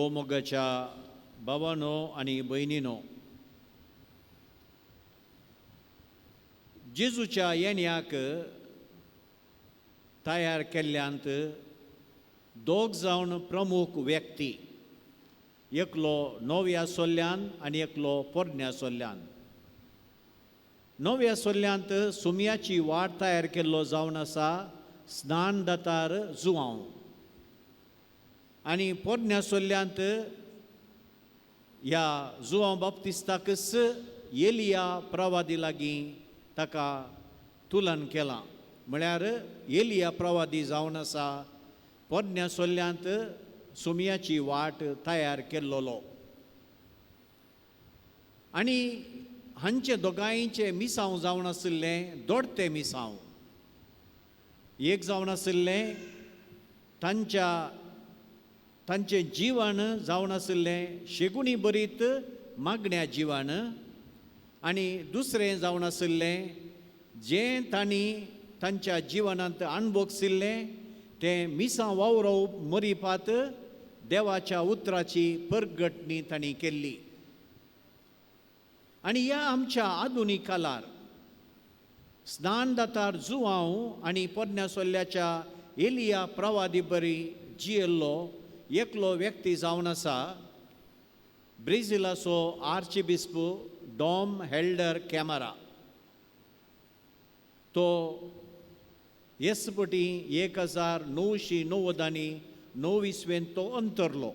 मोगाच्या भावानो आनी भयणीनो, जेजूच्या येण्याक तयार केल्ल्यांत दोग जावन प्रमुख व्यक्ती, एकलो नव्या सोल्ल्यान आनी एकलो पोरण्या सोल्ल्यान. नव्या सोल्ल्यांत सुमयाची वाट तयार केल्लो जावन आसा स्नान दातार जुवांव, आनी पोरण्या सोल्ल्यांत ह्या जुवांव बाप्तिस्ताकच एलिया प्रवादी लागीं ताका तुलन केलां. म्हळ्यार एलिया प्रवादी जावन आसा पोरण्या सोल्ल्यांत सुमयाची वाट तयार केल्लोलो. आनी हांचे दोगांयचें मिसांव जावन आशिल्लें दोडतें मिसांव. एक जावन आशिल्लें तांच्या तांचें जिवन जावन आशिल्लें शेगुणी बरीत मागण्या जिवन, आनी दुसरें जावन आशिल्लें जें तांणी तांच्या जिवनांत अणभोगशिल्लें तें मिसां वावरोवप मरिपात देवाच्या उतराची परगटणी तांणी केल्ली. आनी ह्या आमच्या आधुनीक काळार स्नानदातार जुवांव आनी पोरण्या सोल्ल्याच्या एलिया प्रवादी बरी जियेल्लो एकलो व्यक्ती जावन आसा ब्रेझिलाचो आर्चबिस्प डॉम हेल्डर कॅमरा. तो एसपटी 1999 इसवेंत तो अंतरलो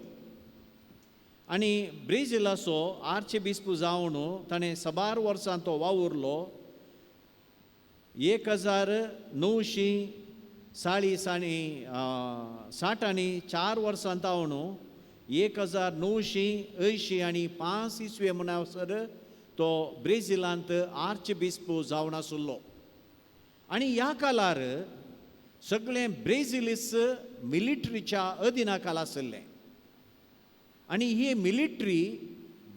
आनी ब्रेझिलाचो आर्चबिस्प जावन ताणें साबार वर्सां तो वावुरलो. 1940 आनी 60 आनी 4 वर्सां तावन 1985 आनी 5 इसवे म्हणसर तो ब्रेझिलांत आर्चबिस्प जावन आशिल्लो. आनी ह्या काळार सगळें ब्रेझिलीस मिलिटरीच्या अधीना खाला आशिल्लें आनी ही मिलिटरी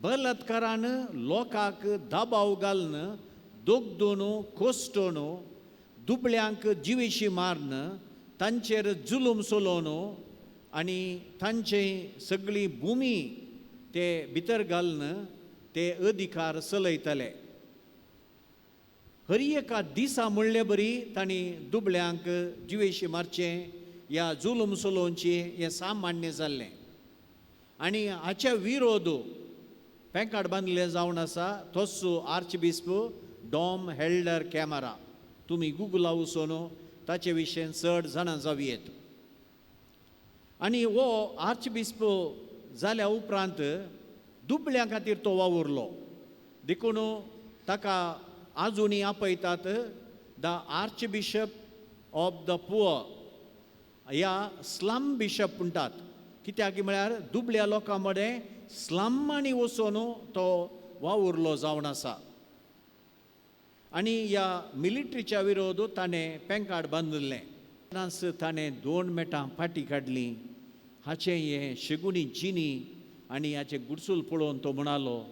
बलात्कारान लोकांक दबाव घालून दोगदोन कोश्टोन दुबळ्यांक जिवेशी मारून तांचेर जुलूम चलोवन आनी तांचे सगळी भुमी ते भितर घालून ते अधिकार चलयतले. हर एका दिसा म्हणले बरी तांणी दुबळ्यांक जिवेशी मारचें या जुलूम चलोवचें हें सामान्य जाल्लें. आनी हाच्या विरोध पेंकाट बांदलें जावन आसा तोच आर्चबिस्प डॉम हेल्डर कॅमरा. तुमी गुगला वचून ताचे विशीं चड जाणा जावं. आनी हो आर्चबिस्प जाल्या उपरांत दुबळ्यां खातीर तो वावुरलो, देखून ताका आजुनूय आपयतात the archbishop of the poor या स्लम बिशप म्हणटात. कित्याक म्हळ्यार दुबळ्या लोकां मदें स्लमांनी वचून तो वावुरलो जावन आसा. आनी ह्या मिलिटरीच्या विरोध ताणें पेंकाट बांदिल्लें. ताणें 2 मेटां फाटी काडलीं. हाचें हें शेगुणी जिनी आनी हाचें गुडसूल पळोवन तो म्हणालो,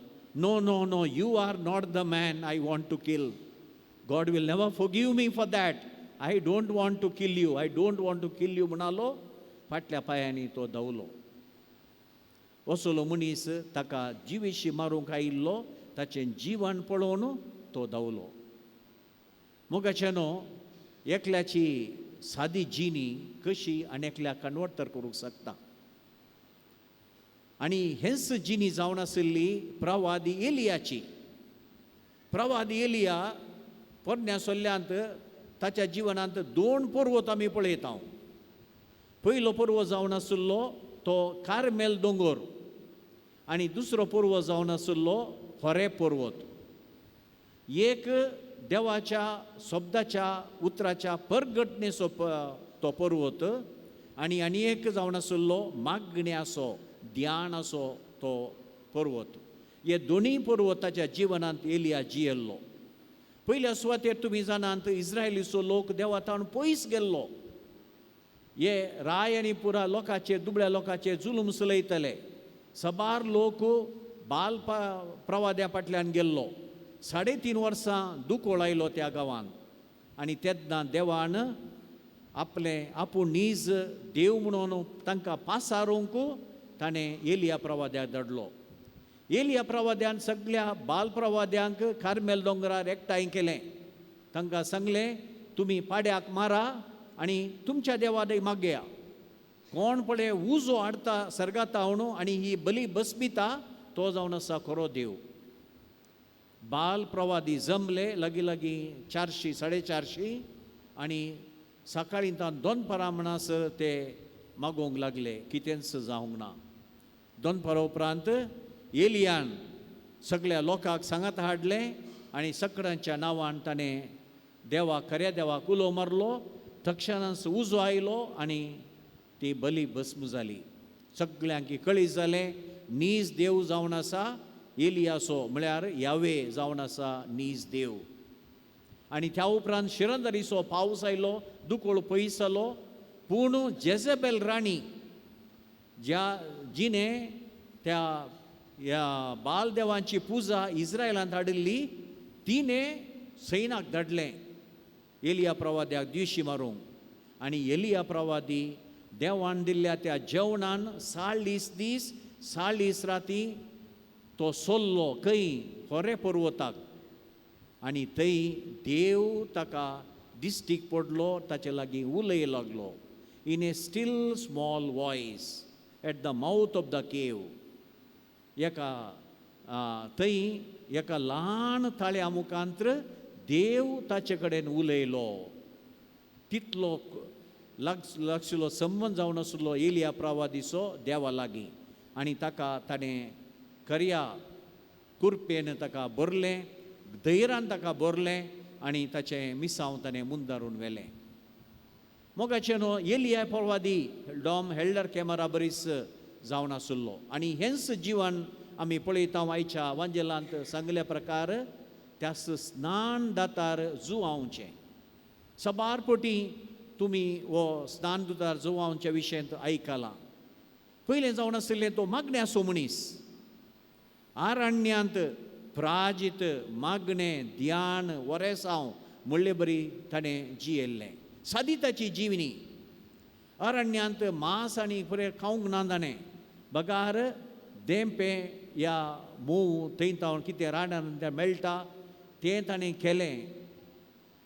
no no no, you are not the man I want to kill. God will never forgive me for that. I don't want to kill you, I don't want to kill you म्हणालो. फाटल्या पांयांनी तो धांवलो. असलो मनीस ताका जिवेशी मारूंक आयिल्लो ताचें जिवन पळोवन तो धांवलो. मोगाच्यानो, एकल्याची सादी जिणी कशी आनी एकल्याक कन्वर्ट तर करूंक शकता. आनी हेंच जिणी जावन आशिल्ली प्रवादी एलियाची. प्रवादी एलिया पोरण्या सोल्ल्यांत ताच्या जिवनांत 2 पर्वत आमी पळयता. पयलो पर्वत जावन आशिल्लो तो कार्मेल दोंगोर आनी दुसरो पर्वत जावन आशिल्लो होरे पर्वत. एक देवाच्या शब्दाच्या उतराच्या परगटणेचो तो पर्वत आनी आनी एक जावन आशिल्लो मागण्याचो ध्यानाचो तो पर्वत. हे दोनूय पर्वत ताच्या जिवनांत एलिया जियेल्लो. पयल्या सुवातेर तुमी जाणात इस्रायलीचो लोक देवा तावन पयस गेल्लो. हे राय आनी पुरा लोकांचेर दुबळ्या लोकांचेर जुलूम चलयतले. साबार लोक बाल प्रवाद्या फाटल्यान गेल्लो. 3.5 वर्सां दुकोळ आयलो त्या गांवांत आनी तेन्ना देवान आपलें आपूण नीज देव म्हणून तांकां पासारूंक ताणें एलिया प्रवाद्याक धाडलो. एलिया प्रवाद्यान सगळ्या बाल प्रवाद्यांक कार्मेल दोंगरार एकठांय केलें. तांकां सांगलें, तुमी पाड्याक मारा आनी तुमच्या देवादय मागया. कोण पळय उजो हाडटा सर्गाता म्हणून आनी ही बली बसबिता तो जावन आसा खरो देव. बाल प्रवादी जमले लागीं लागीं 400 450 आनी सकाळीं तां दोनपरां म्हणसर ते मागोवंक लागले, कितेंच जावंक ना. दोनपरां उपरांत एलियान सगळ्या लोकांक सांगात हाडलें आनी सगळ्यांच्या नांवान ताणें देवाक, खऱ्या देवाक उलो मारलो. तक्षणांच उजो आयलो आनी ती बली भस्म जाली. सगळ्यांक कळी जालें नीज देव जावन आसा एलियासो, म्हळ्यार यावे जावन आसा नीज देव. आनी त्या उपरांत शिरंदरीचो पावस आयलो, दुकळ पयस जालो. पूण जेजेबेल राणी ज्या जिणे त्या ह्या बालदेवांची पुजा इस्रायलांत हाडिल्ली, तिणें सैनाक धाडलें एलिया प्रवाद्याक दिवशी मारूंक. आनी एलिया प्रवादी देवान दिल्ल्या त्या जेवणान 40 दीस 40 राती तो सोल्लो खंय, होरे पर्वताक. आनी थंय देव ताका दिश्टीक पडलो, ताचे लागीं उलय लागलो in a still small voice at the mouth of the cave. एका थंय एका ल्हान ताळ्या मुखांत्र देव ताचे कडेन उलयलो. तितलो लागशिल्लो संबंद जावन आसलो एलिया प्रवादीचो देवा लागीं. आनी ताका ताणें खऱ्या कुरपेन ताका भरलें, धैर्यान ताका भरलें आनी ताचें मिसांव ताणें मुंदारून व्हेलें. मोगाचें न्हू, एलिया प्रवादी डॉम हेल्डर कॅमरा बरीच जावन आसलो. आनी हेंच जिवन आमी पळयता आयच्या वांजेलांत सांगल्या प्रकार त्यास स्नान दातार जुवावचें. सबार पटी तुमी हो स्नान दातार जुवावच्या विशयांत आयकलां. पयलें जावन आशिल्लें तो मागण्याचो मनीस, आरण्यांत प्राजीत मागणें ध्यान वरेसांव म्हणले बरी ताणें जियेल्लें. सादी ताची जिवनी. अरण्यांत मांस आनी पुरें खावंक ना ताणें, बगार देंपे या मोव थंय तावन कितें रानान तें मेळटा तें ताणें केलें.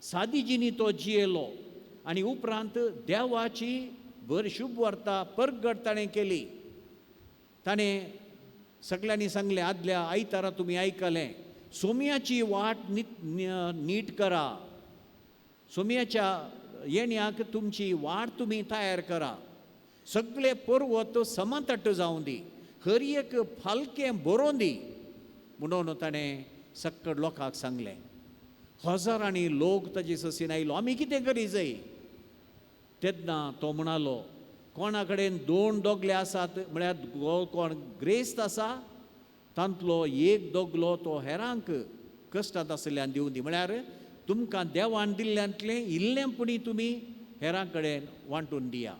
सादी जिणी तो जियेलो आनी उपरांत देवाची बरी शुभ वार्ता परगट ताणें केली. ताणें सगल्यांनी सांगलें, आदल्या आयतारा तुमी आयकलें, सोम्याची वाट नीट करा, सोम्याच्या येण्याक तुमची वाट तुमी तयार करा, सगळे पर्वत समतट जावं दी, हर एक फालकें बरोवन दी म्हणून ताणें सक्कड लोकांक सांगलें. हजारांनी लोक ताजे ससीन आयलो, आमी कितें करी जाय? तेन्ना तो म्हणालो, कोणा कडेन 2 दोगले आसात, म्हळ्यार कोण ग्रेस्त आसा तांतलो एक दोगलो तो हेरांक कश्टांत आशिल्ल्यान दिवं दी, म्हळ्यार तुमकां देवान दिल्ल्यांतलें इल्लें पुणी तुमी हेरां कडेन वांटून दिया.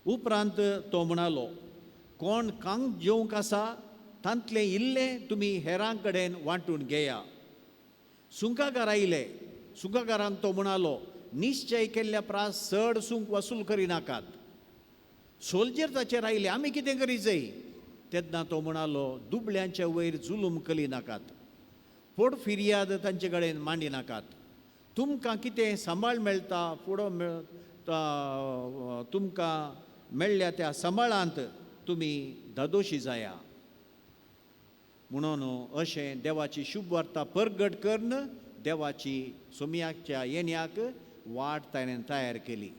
उपरांत तो म्हणालो, कोण कांग जेवंक आसा तांतलें इल्लें तुमी हेरां कडेन वांटून घेया. सुंकागार आयले, सुंकागारांक तो म्हणालो, निश्चय केल्ल्या प्रास चड सुंक वसूल करिनाकात. सोल्जर ताचेर आयले, आमी कितें करी जाय? तेन्ना तो म्हणालो, दुबळ्यांच्या वयर जुलूम करी नाकात, पोट फिर्याद तांचे कडेन मांडी नाकात. तुमकां कितें सांबाळ मेळटा फुडो मेळ तुमकां मेळ्ळ्या त्या सांबाळांत तुमी धादोशी जाया. म्हणून अशें देवाची शुभ वार्ता परगट करून देवाची सोमयाच्या येण्याक वाट ताणें तयार केली.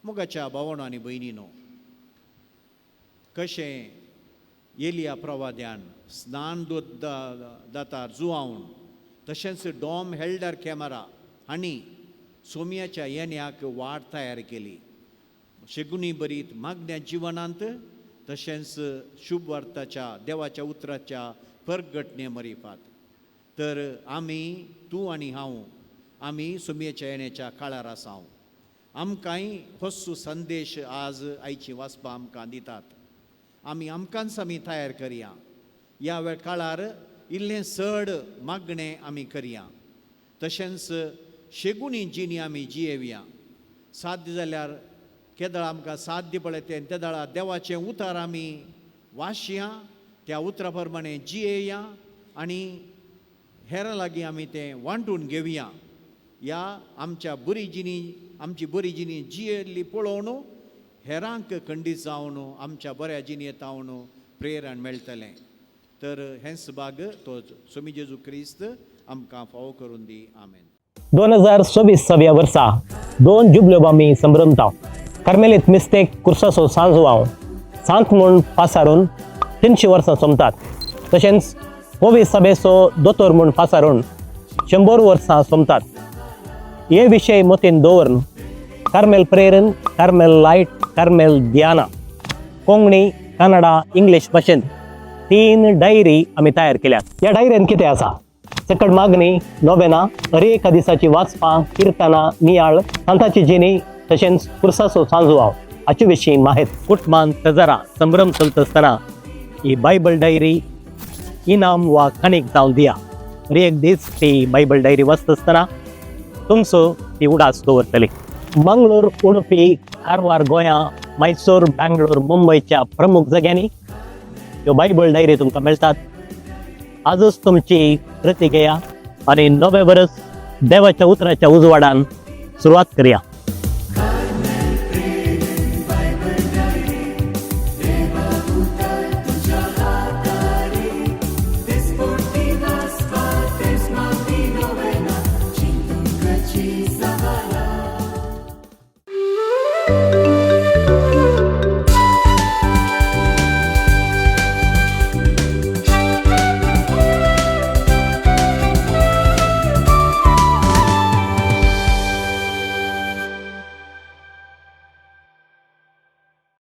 मोगाच्या भावणो आनी भयणीनो, कशें एलिया प्रवाद्यान स्नान दातार जुवावन, तशेंच डॉम हेल्डर कॅमरा हांणी सोमयाच्या येण्याक वाट तयार केली. शेगुणी बरीत मागण्या जिवनांत तशेंच शुभ वार्ताच्या देवाच्या उतराच्या परगटणे मरिफात. तर आमी, तूं आनी हांव, आमी सोमयेच्या येण्याच्या काळार आसाव. आमकांय होसो संदेश आज आयची वाचपां आमकां दितात. आमी आमकांच आमी तयार करया. ह्या वेळ काळार इल्लें चड मागणें आमी करया, तशेंच शेगुणी जिणी आमी जियेवया. साध्य जाल्यार केदळा आमकां साध्य पळय तें तेदळा देवाचें उतार आमी वाशया, त्या उतरा प्रमाणे जियेया आनी हेरां लागीं आमी तें वांटून घेवया. ह्या आमच्या बरी जिणी, आमची बरी जिणी जियेल्ली पळोवन हेरांक खंडीत जावन आमच्या बऱ्या जिणेंत जावन प्रेरण मेळटलें. तर हेंच भाग तो सोमी जेजू क्रिस्त आमकां फावो करून दी. आमेन. 2024 वर्सा दोन जुबल्यो आमी संभ्रमता. कार्मेलीत मिस्तेक कुर्साचो सांजवाव सांत म्हूण पासारून 300 वर्सां सोंपतात, तशेंच कोवी सभेचो दोतोर म्हूण पासारून 100 वर्सां सोंपतात. हे विशय मतीन दवरून कार्मेल प्रेरण, कार्मेल लायट, कार्मेल ध्याना कोंकणी, कन्नडा, इंग्लीश भाशेंत 3 डायरी आमी तयार केल्यात. ह्या डायरेन कितें आसा? सकट मागणी, नोवेना, हर एका दिसाची वाचपां, किर्तनां, नियाळ, सांताची जिणी, तशेंच पुरसाचो सांजवाव हाचे विशीं माहित. कुटुंबान तजरा संभ्रम चलता आसतना ही बायबल डायरी इनाम वा काणीक जावन दिया. हर एक दीस ती बायबल डायरी वाचता आसतना तुमचो ती उडास दवरतली. मंगळूर, उडुपी, कारवार, गोंया, मैसूर, बँगलोर, मुंबयच्या प्रमुख जाग्यांनी ह्यो बायबल डायरी तुमकां मेळटात. आजच तुमची प्रती घेया आनी नवें वर्स देवाच्या उतराच्या उजवाडान सुरवात करया.